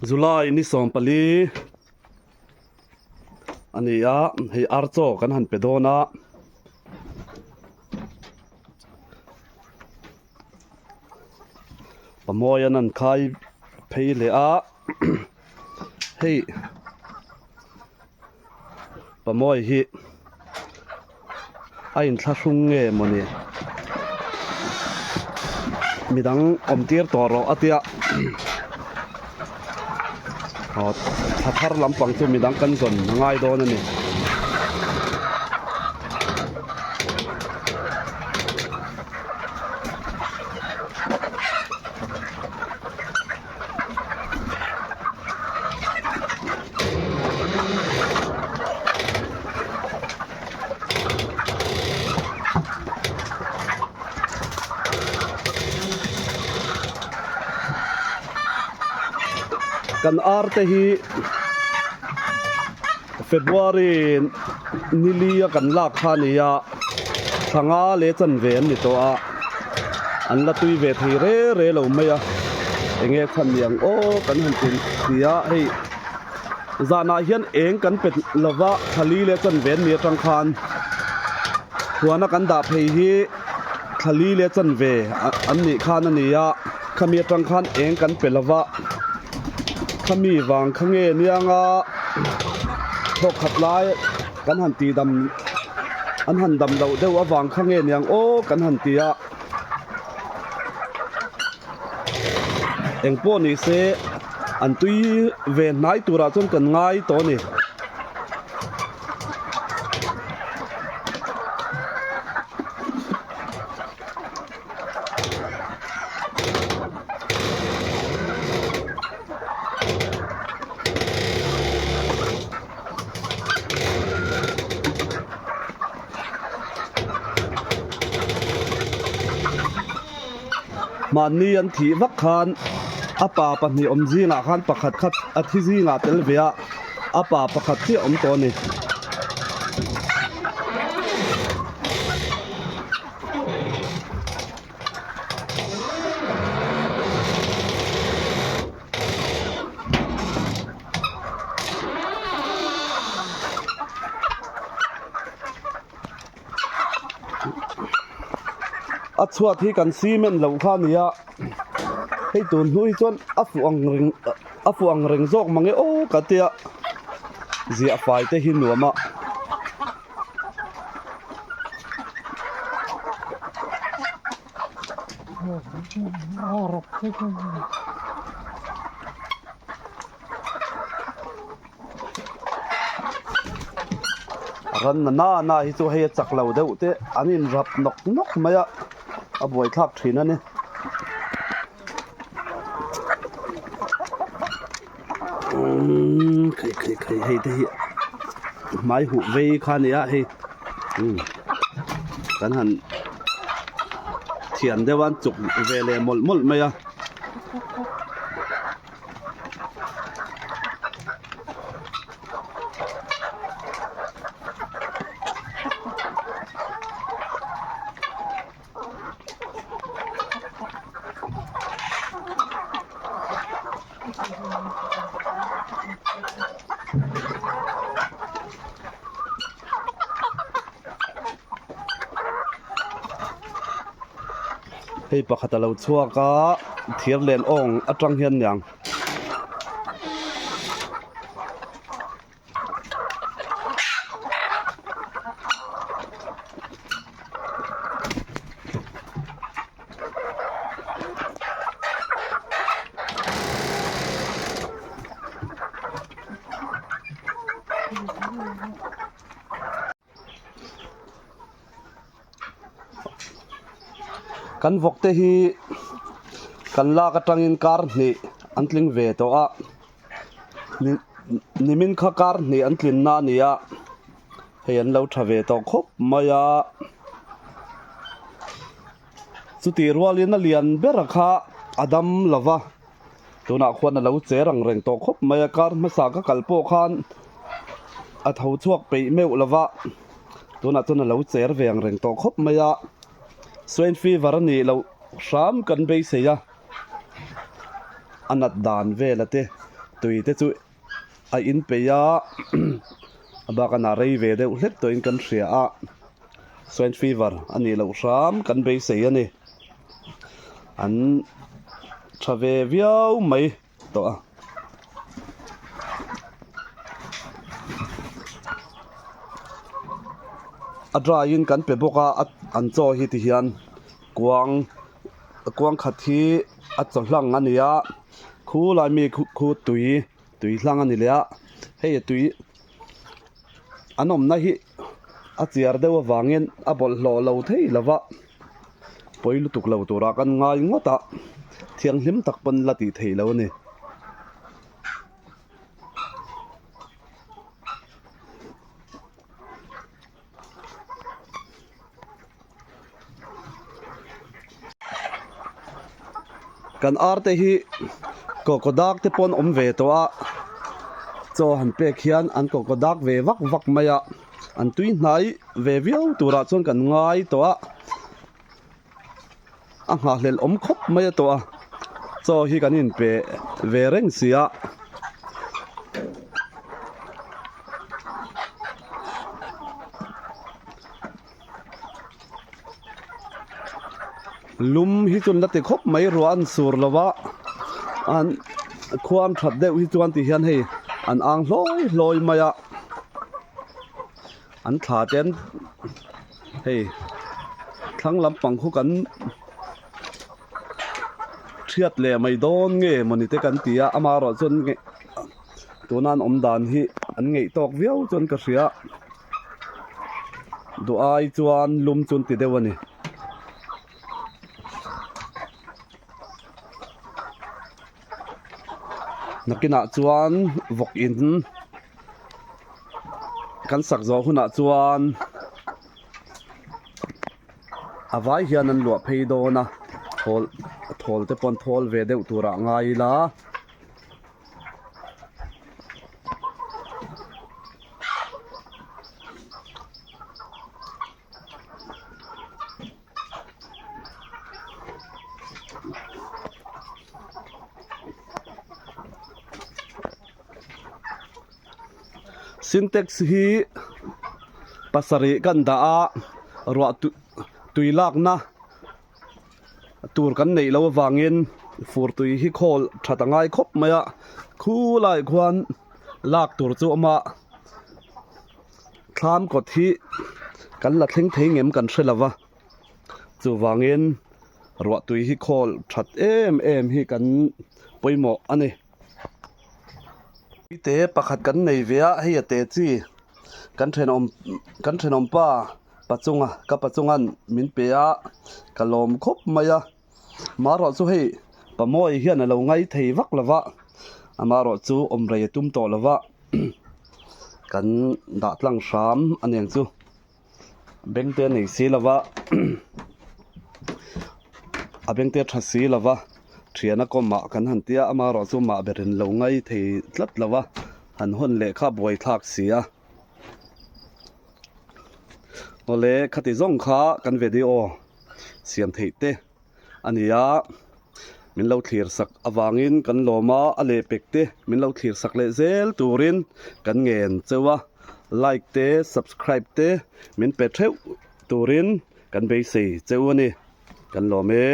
July ni 14 a ni a, hei ar chaw kan han pe dawn a. Pamawi an an khai phei leh a, hei Pamawi hi a inthlahrung nge mawni midang awm tir tawh rawh a tia aw thla thar lampang chu midang kan zawn a ngai dawn a ni. Kan ar te hi February nili a kan lak kha a ni a thla nga leh chanve an ni tawh a an la tui ve thei re re lo mai a enge chhan ni ang aw kan han ti ti a hei zanah hian eng kan pe lova thla li leh chanve an ni atang khan huana kan dah phei hi thla li leh chanve an nih khan a ni a khami atang khan eng kan pe lova khami vang kha nge nianga thawk khat lai kan han ti dam an han dam loh deuh avang kha nge niang aw kan han ti a engpawh ni se an tui ve hnai turah chuan kan ngai tawh a ni. Mahni an thih vak khan a pa pahnih awm zingah khan pakhat kha a thi zingah tel ve a a pa pakhat chiah awm tawh a ni. A chhuat hi kan cement loh kha a ni a hei tun hnu hi chuan a fuh ang reng a fuh ang reng zawk mang e aw ka tia ziah fai te hi nuam a. Ran na na na hi chu hei a chak lo deuh te an in rap nawk nawk mai a a buaithlak thin a ni. Umm khai khai khai hei te hi hmai huh vei kha a ni a hei umm kan han thian deuh a an chuk ve leh mawlh mawlh mai a. Hei pakhat a lo chhuak a thir len awng atang hian niang. Kan vawk te hi kan lak atangin kar hnih an tling ve tawh a nimin kha kar hnih an tlin na a ni a hei an lo tha ve tawh khawp mai a chutih rualin a lian ber kha a dam lo va. Tunah khuan a lo che rang reng tawh khawp mai a, kar hmasa ka kal pawh khan a tho chhuak peih meuh lo va, tunah chuan a lo cher ve ang reng tawh khawp mai a, swine fever a nih loh hram kan beisei a, a nat dan vel a te. Tui te chu a in peih a a bak a rei ve deuh hlek tawhin kan hria a swine fever a nih loh hram kan beisei a ni an tha ve viau mai tawh a. A dry in kan pe bawk a an chaw hi ti hian kuang kuang khat hi a chaw hlang a ni a khu lai mi khu tui tui hlang a ni leh a hei a tui an awmna hi a chiar deuh avangin a bawlhhlawh lo thei lo va pawi lutuk lo turah kan ngai ngawt a thianghlim tak pawn la tih theih loh a ni. Kan ar te hi kawkawdak te pawn awm ve tawh a chaw han pek hian an kawkawdak ve vak vak mai a an tui hnai ve viau turah chuan kan ngai tawh a a nghahhlelh awm khawp mai a tawh a chaw hi kan inpe ve reng si a. Lum hi chuan la ti khawp mai ruah an sur lo va an khua an that deuh hi chuan ti hian hei an ang hlawi hlawi mai a an thla te an hei thlang lampang khu kan thiat leh mai dawn nge mawni te kan ti a amaherawh chuan tuna an awm dan hi an ngeih tawk viau chuan ka hria. Duh ai chuan lum chu an ti deuh a ni. Nakinah chuan vawk in kan sak zawh hunah chuan a vai hian an luah phei dawn a thawl thawl te pawh an thawl ve deuh turah ngai ila. Sintex hi pasarih kan dah a ruah tui lakna Tur kan neih loh avangin fur tui hi khawl that a ngai khawp mai a khulai khuan lak tur chu a awm a thlam kawt hi kan la thleng thei ngem kan hre lo va chuvangin ruah tui hi khawl that em em hi kan pawimawh a ni. Te pakhat kan nei ve a hei a te chi kan thenawm kan thenawm pa. Pachunga ka pachunga'n min pe a ka lawm khawp mai a marawh chu hei pamawi hian a lo ngai thei vak lo va amarawh chu awm rei a tum tawh lo va kan dah tlang hram a niang chu beng te a nei si lo va a beng te a tha si lo va thiana kawmah kan han tia amarawh chu mah berin lo ngai thei tlat lo va han hawn leh kha buai thlak si a. Awle khati zawng kha kan video siam theih te a ni a min lo thlir sak avangin kan lawm a a lehpek te min lo thlir sak leh zel turin kan ngen cheu a like te subscribe te min pe theuh turin kan beisei cheu a ni kan lawm e.